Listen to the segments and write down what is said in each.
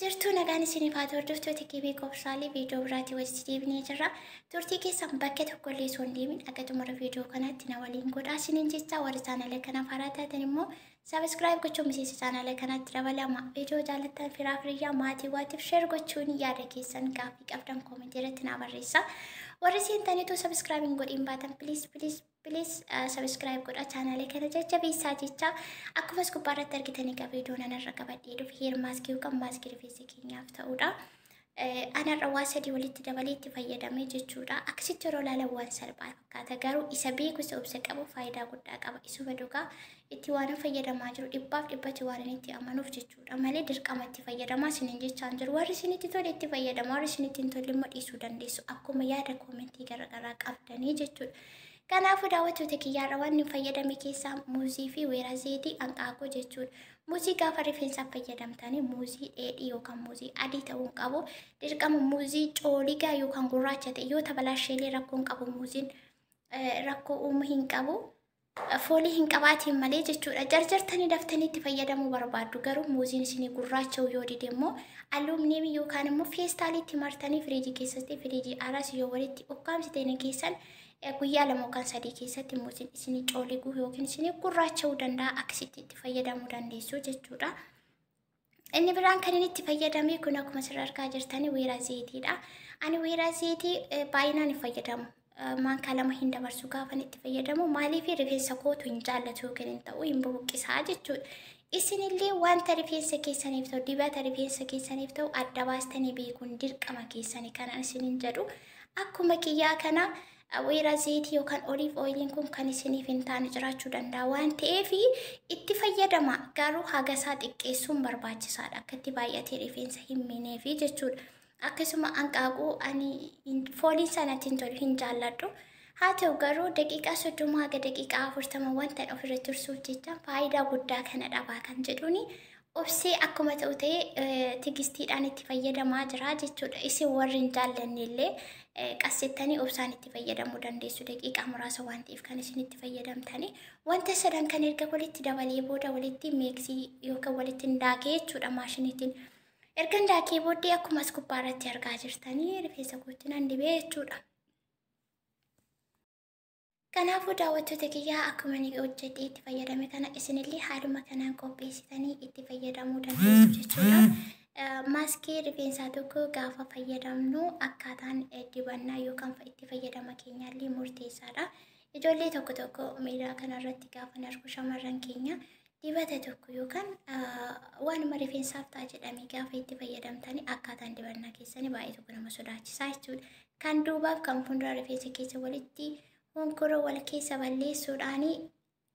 Jirtuu nagaan isiniif haa ta'u hordoftoota KB Qobsaalee viidiyoo biraatii walitti deebinee jirra. Turtii keessan bakka tokkollee osoo hin deemin akka xumura viidiyoo kanaatti na waliin godhaa isiniin jecha warri chaanala kanaaf haaraa taatan immoo subscribe gochuun miseensa chaanala kanaatti dabalama. Viidiyoo jaallattan firaa firiyyaa maatii waatiif share gochuun yaada keessan gaaffii qabdan koomentii irratti naa barreessaa. Warri seentaniitu subscribe hin godhin baatan please please please subscribe godha chaanala kana jajjabeessaa jecha akkumas gubbaa irratti argitanii viidiyoo nanarra qabadhee dhufe hair maaskii yookaan maaskii rifeensa keenyaaf ta'udha. Anarra waa sadii walitti dabalee itti fayyadamee jechuudha. Akkasitti yeroo ilaalan waan salphaa fakkaata. Garuu isa beeku isa obsa qabu faayidaa guddaa qaba. Isuma dhugaa itti waan fayyadamaa jiru dhibbaaf dhibbatti waan inni itti amanuuf jechuudha. Malee dirqama itti fayyadamaa isiniin jechaa hin jiru. Warri isinitti tole itti fayyadama. Warri isinitti hin tolle immoo dhiisuu dandeessu. Akkuma yaada koomentii garaagaraa qabdanii jechuudha. Kanaafuu daawwattoota kiyyaarra waan inni fayyadame keessaa muuzii fi weeraa zeetii hanqaaquu jechuudha. Muuzii gaafa rifeensaaf fayyadamtanii muuzii dheedhii yookaan muuzii adii ta'uu hin qabu. Dirqama muuzii cooligaa yookaan gurraacha ta'e yoo tabalaasheelee rakkoo hin qabu muuziin rakkoo uumuu hin qabu. Foolii hin qabaatiin malee jechuudha. Jarjartanii daftanii itti fayyadamuu barbaaddu garuu muuziin isinii gurraacha'u yoo dide immoo alumineemii yookaan immoo feestaaliitti martanii firiijii keessatti firiijii aras yoo walitti ukkaamsitanii keessan guyyaa 2 yookaan 3 keessatti muuziin isinii cooliguu yookiin isinii gurraacha'uu danda'a akkasitti itti fayyadamuu dandeessu jechuudha. Inni biraan kan inni itti fayyadame kun akkuma asirra argaa jirtanii weeraa zeetiidha. Ani weeraa zeetii baay'inaan hin fayyadamu. Maankaa 2 hin dabarsu gaafan itti fayyadamu maaliif rifeensa kootu hin jaallatu yookiin hin ta'u hin bubuqqisaa jechuudha. Isinillee wanta rifeensa keessaniif ta'u dibata rifeensa keessaniif ta'u adda baastanii beekuun dirqama keessanii kanan isiniin jedhu. Akkuma kiyyaa kana weeraa zeetii yookaan oliif ooyiliin kun kan isiniif hin taane jiraachuu danda'a waan ta'eef itti fayyadama garuu hagasaa xiqqeessuun barbaachisaadha akka itti baay'atee rifeensa hin miineefi jechuudha. Akkasuma hanqaaquu ani fooliin sanatti hin tolu hin jaalladhu. Haa ta'u garuu daqiiqaa 30 haga daqiiqaa 40 wanta ofirra tursuuf jecha faayidaa guddaa kana dhabaa kan jedhuuni obsee akkuma ta'u ta'ee tigistiidhaan itti fayyadamaa jira jechuudha. Isin warri hin jaallanne illee qassettanii obsaan itti fayyadamuu dandeessu daqiiqaa muraasa waan ta'eef kan isin itti fayyadamtanii. Wanta sadan kan erga walitti dabalee booda walitti meeksii yookaan walitti daakee jechuudha maashiniitiin. Erga daakee booddee akkuma as gubbaa irratti argaa jirtanii rifeensa kootti nan dibee jechuudha. Kanaafuu daawwattoota kiyyaa akkuma inni hojjedhee itti fayyadame kana isinillee haaluma kanaan qopheessitanii itti fayyadamuu dandeessu jechuudha. Maaskii rifeensaa tokko gaafa fayyadamnu akkaataan dibannaa yookaan itti fayyadama keenyaallee murteessaadha. Ijoollee tokko tokko miidiyaa kanarratti gaafa argu shamarran keenya dibata tokko yookaan waanuma rifeensaaf ta'a jedhamee gaafa itti fayyadamtanii akkaataan dibannaa keessanii baay'ee tokko nama sodaachisaa jechuudha. Kan duubaaf kan fuuldura rifeensa keessa walitti honkoroo wal keessa balleessuudhaan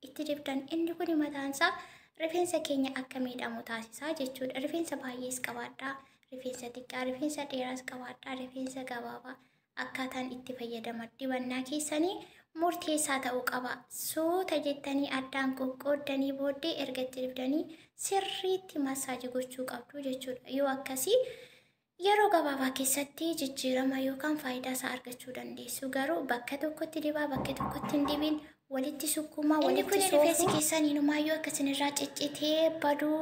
itti dibdan inni kun mataansaa rifeensa keenya akka miidhamu taasisaa jechuudha. Rifeensa baay'ees qabaadhaa, rifeensa xiqqaa, rifeensa dheeraas qabaadhaa, rifeensa gabaabaa akkaataan itti fayyadama dibannaa keessanii murteessaa ta'uu qaba. Suuta jettanii addaan qoqqooddanii booddee erga itti dibdanii sirriitti massaajii gochuu qabdu jechuudha. Yoo akkasii yeroo gabaabaa keessatti jijjiirama yookaan faayidaa isaa argachuu dandeessu. Garuu bakka tokkotti dibaa bakka tokkotti hin dibin walitti sukkuumaa walitti soofuu. Rifeensi keessan inumaayyuu akka isinirraa ciccitee baduu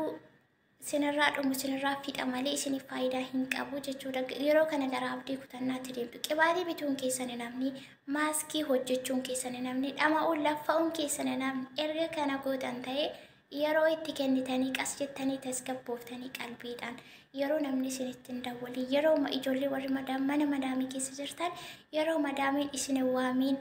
isinirraa dhumu isinirraa fixa malee isiniif faayidaa hin qabu jechuudha. Yeroo kana gara abdii kutannaatti deemtu. Qibaatii bituun keessan hin hafne, maaskii hojjechuun keessan hin hafne, dhama'uun laffa'uun keessan hin hafne. Erga kana gootan ta'ee yeroo itti kennitanii qas jettanii tasgabbooftanii qalbiidhaan yeroo namni isinitti hin dawwalin yeroo ijoollee warri mana madaamii keessa jirtan yeroo madaamiin isin hin waamiin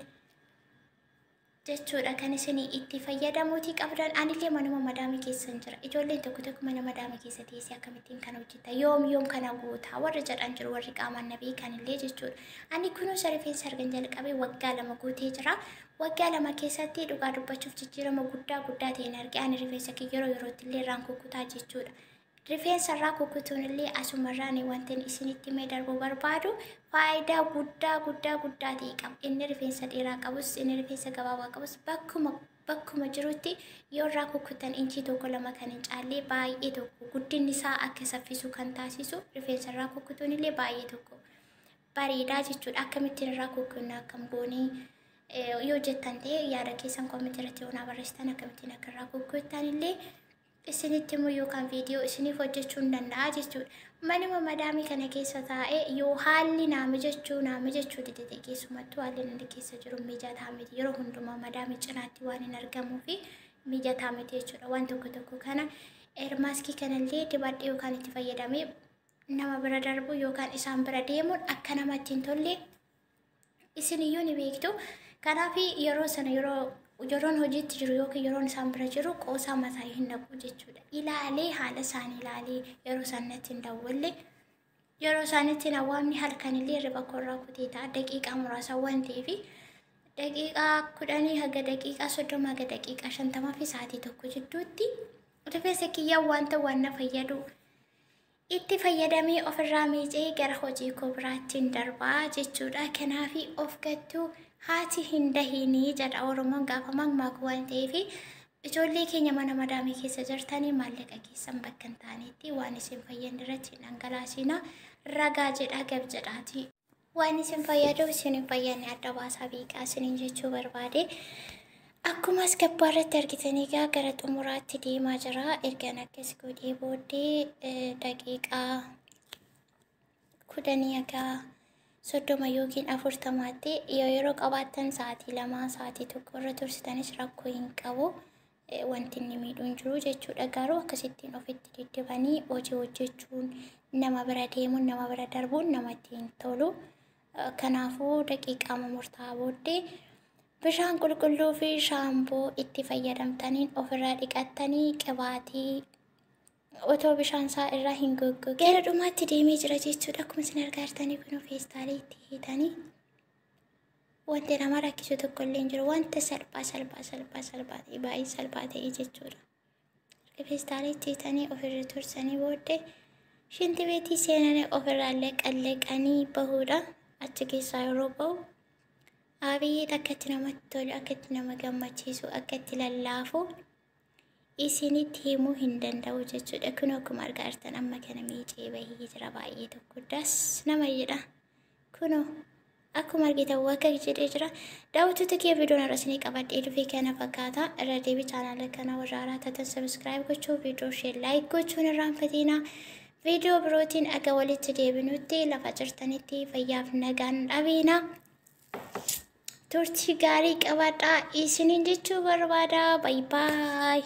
jechuudha kan isin itti fayyadamuutii qabdan. Anillee manuma madaamii keessa hin jira. Ijoolleen tokko tokko mana madaamii keessa teessee akkamittiin kana hojjetta yoom yoom kana guutaa warra jedhan jiru warri qaamaan na beekanillee jechuudha. Ani kunuunsa rifeensa argan jalqabee waggaa 2 guutee jira. Waggaa 2 keessatti dhugaa dubbachuuf jijjiirama guddaa guddaa ta'een arge. Ani rifeensa kiyya yeroo yerootti illee irraan kukkutaa jechuudha. Rifeensa irraa kukkutuun illee asumarraan wanti isinitti himee darbuu barbaadu faayidaa guddaa guddaa guddaa ta'e qaba. Inni rifeensa dheeraa qabus inni rifeensa gabaabaa qabus bakkuma jirutti yoo irraa kukkutan inchii 1 2 kan hin caalle baay'ee tokko guddinni isaa akka saffisu kan taasisu rifeensa irraa kukkutuun illee baay'ee tokko bareedaa jechuudha. Akkamittiin irraa kukkunna akkam goonii yoo jettan ta'e yaada keessan koomentii irratti yoo naa barreessitan akkamittiin akka irraa kukkuttan illee isinitti immoo yookaan viidiyoo isiniif hojjechuu hin danda'a jechuudha. Manuma madaamii kana keessa taa'ee yoo haalli naa mijachuu dide ta'e, keessumattuu haalli inni keessa jiru mijataa miti, yeroo hundumaa madaamii cinaatti waan hin argamuu fi mijataa miti jechuudha. Waan tokko tokko kana eermaaskii kanallee dibadhee yookaan itti fayyadamee nama bira darbu yookaan isaan bira deemuun akka namatti hin tolle isiniyyuu ni beektu. Kanaaf yeroo sana yeroon hojiitti jiru yookiin yeroon isaan bira jiru qoosaa mataa hin naqu jechuudha. Ilaalee haala isaanii ilaalee yeroo isaan natti hin dawwalle, yeroo isaan itti hin awwaamne, halkanillee hirriba korraa kutee ta'a, daqiiqaa muraasa waan ta'eef daqiiqaa 10 haga daqiiqaa 30 haga daqiiqaa 50 fi sa'aatii 1 jidduutti rifeensa kiyyaa wanta waan na fayyadu itti fayyadamee ofirraa miicee gara hojii koo biraattiin darbaa jechuudha. Kanaaf of gattuu haati hin dahinii jedha Oromoon gaafa mammaaku waan ta'eef, ijoollee keenya mana madaamii keessa jirtanii maallaqa keessan bakka hin taanetti waan isin fayyan irratti hin dhangalaasina, ragaa jedhaa gab jedhaati. Waan isin fayyadu isin hin fayyadne adda baasaa beekaa isiniin jechuu barbaade. Akkuma as gubbaa irratti argitan egaa gara xumuraatti deemaa jira. Ergaan akkas godhee booddee daqiiqaa 10 haga 30 yookiin 40tti, yoo yeroo qabaattan sa'aatii 2, sa'aatii 1 irra tursitanis rakkoo hin qabu. Wanti inni miidhuu hin jiru jechuudha. Garuu akkasittiin ofitti diddibanii hojii hojjechuun, nama bira deemuun, nama bira darbuun namatti hin tolu. Kanaafuu daqiiqaa murtaa'aa booddee bishaan qulqulluu fi shaamboo itti fayyadamtaniin ofirraa dhiqattanii qibaatii otoo bishaan isaa irraa hin goggogin gara dhumaatti deemee jira jechuudha. Akkuma isin argaa jirtanii kun feestaalii itti hiitanii wanti nama rakkisu tokko illee hin jiru. Wanta salphaa salphaa salphaa salphaa ta'e, baay'ee salphaa ta'e jechuudha. Feestaalii itti hiitanii ofirra tursanii booddee shinti beetii seenanii ofirraa leqalleqanii bahuudha. Achi keessaa yeroo bahu abiyyi akka itti namatti tolu, akka itti nama gammachiisu, akka itti lallaafu isinitti himuu hin danda'u jechuudha. Kun akkuma argaa jirtan amma kana miicee bahee jira, baay'ee tokko das nama jedha. Kunoo akkuma argitan wakka jedhee jira. Daawwattoota kiyya, viidiyoon har'a isinii qabadhee dhufe kana fakkaata. Irra deebii chaanaala kana warra haaraa taatan subscribe gochuu, viidiyoo ishee like gochuun irraanfatina. Viidiyoo birootiin aga walitti deebinutti lafa jirtanitti fayyaaf nagaan dhabiina. Turtii gaarii qabaadhaa isiniin jechuu barbaada. Bye bye.